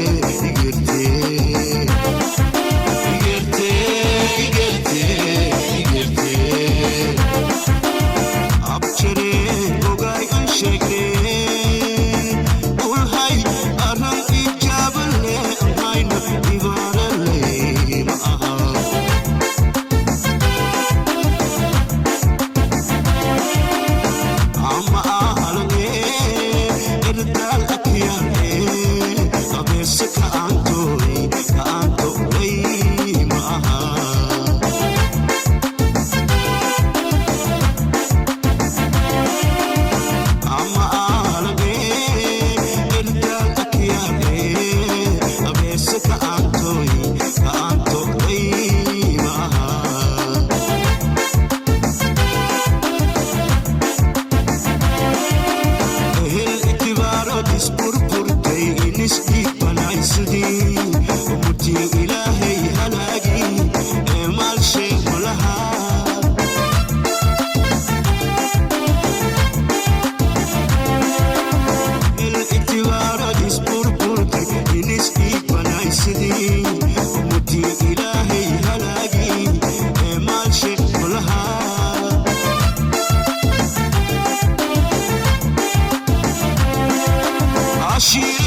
Igerte, igerte, igerte, igerte. Abjare ogay an sheegne ulhay aran ijaabale hayna ibaarale ma aha. Ama ahalane erdaal akyaane abeese ka'aantoy ka'aantoy ma aha. Ama ahalane erdaal akyaane abeese ka'aantoy ka'aantoy ma aha. Ehel itibaarod isburburtay inis dhiibanaysidii umutii ilaahay halaagii ee maalshay mulahaa. Ehel itibaarod isburburtay inis dhiibanaysidii umutii ilaahay halaagii ee maalshay mulahaa.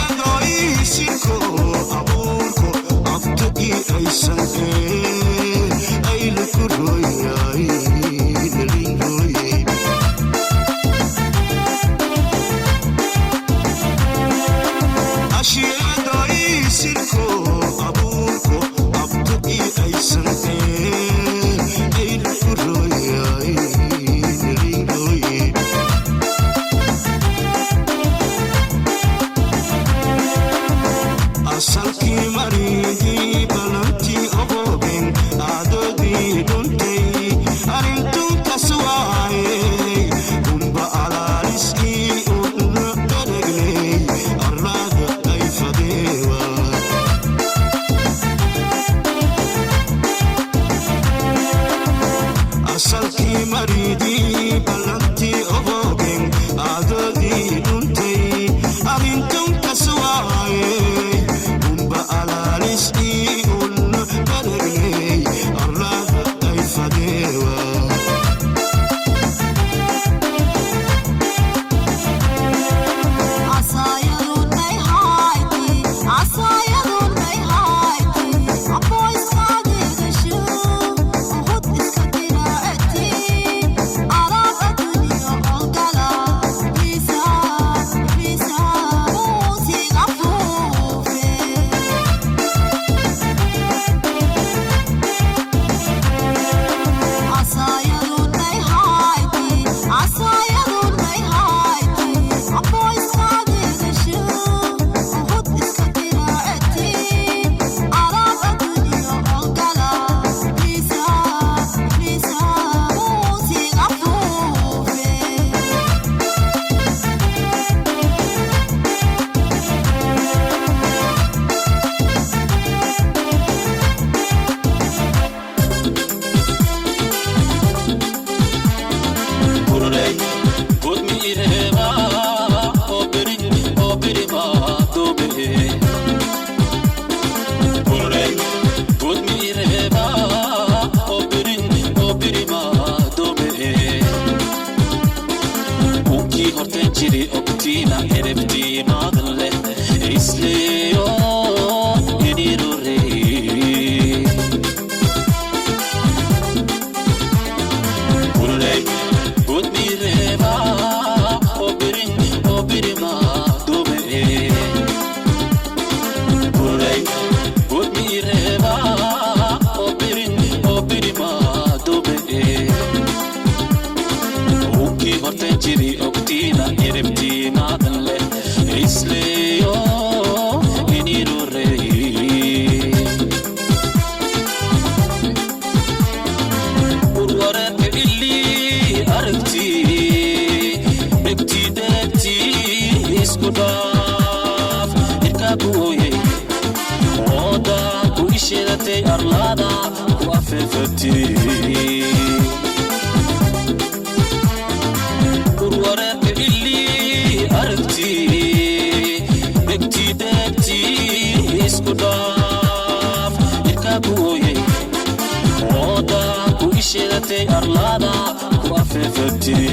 Cashiiradooisirko abuurko abta ii aysan ee ayla ku rooyay nalinrooyay. Cashiiradooisirko abuurko abta ii aysan ee ayla ku rooyay nalinrooyay. Asalkii maridii balantii ogogen aadoodii dhuntay arrintunkas waaye umba alaaliskii una dharagnay arlaada ay fadeewa. Asalkii maridii balantii ogogen aadoodii dhuntay arrintunkas waaye umba alaaliskii una dharagnay arlaada ay fadeewa. Urwareerka ilii aragti dhegti dhegti. Isku dhaaf irkaa ku ooyey, ooda ku isheedatay, arlaada ku afeefatay.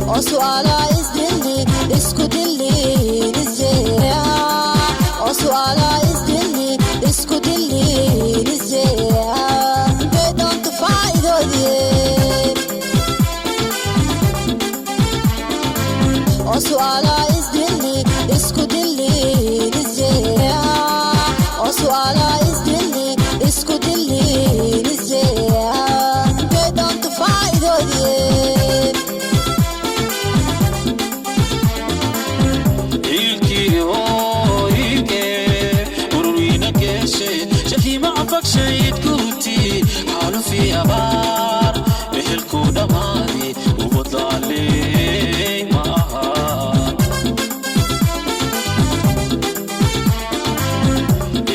Oo su'aalaa isdilli, isku dilli nisjeeha, oo su'aalaa isdilli, isku dilli nisjeeha, intay doonto faa'iidoodie. Oo su'aalaa isdilli, isku dilli nisjeeha, oo su'aalaa isdilli, isku dilli nisjeeha, intay doonto faa'iidoodie. Ilkii oo ilke ururina geeshe shahiima afagshayd guuti xaalufi abaar ehelku dhammaadi ubadlaaley ma aha.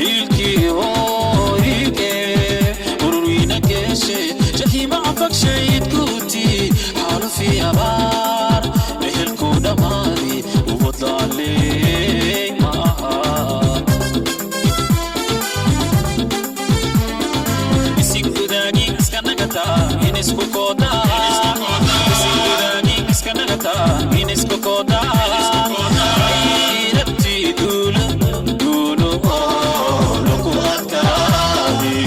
Ilkii oo ilke ururina geeshe shahiima afagshayd guuti xaalufi abaar ehelku dhammaadi ubadlaaley ma aha. Isingudaagi iska nagataa in isku koodaa, isingudaagi iska nagataa in isku koodaa, ayrabti duulo duulo oo lagu adkaadi.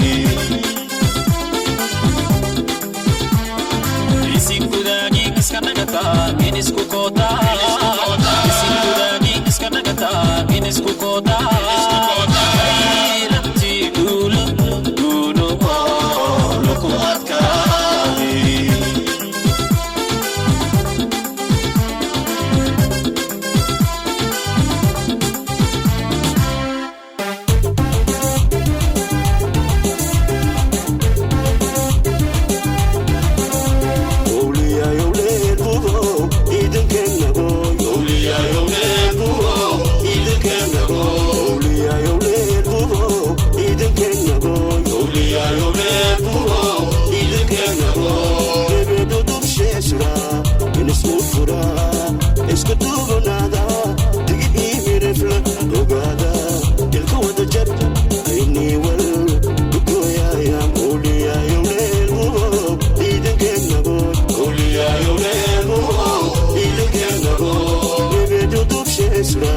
Isingudaagi iska nagataa in isku koodaa, isingudaagi iska nagataa in isku koodaa, ayrabti duulo duulo oo lagu adkaadi. Isku duubanaada digid ii mirifla ogaada ilka wada jar ayniwal dugoyayam uliyayowleelbubo ciidankeennaboy uliyayowleelbubo ciidankeennaboy nebedudubsheesra.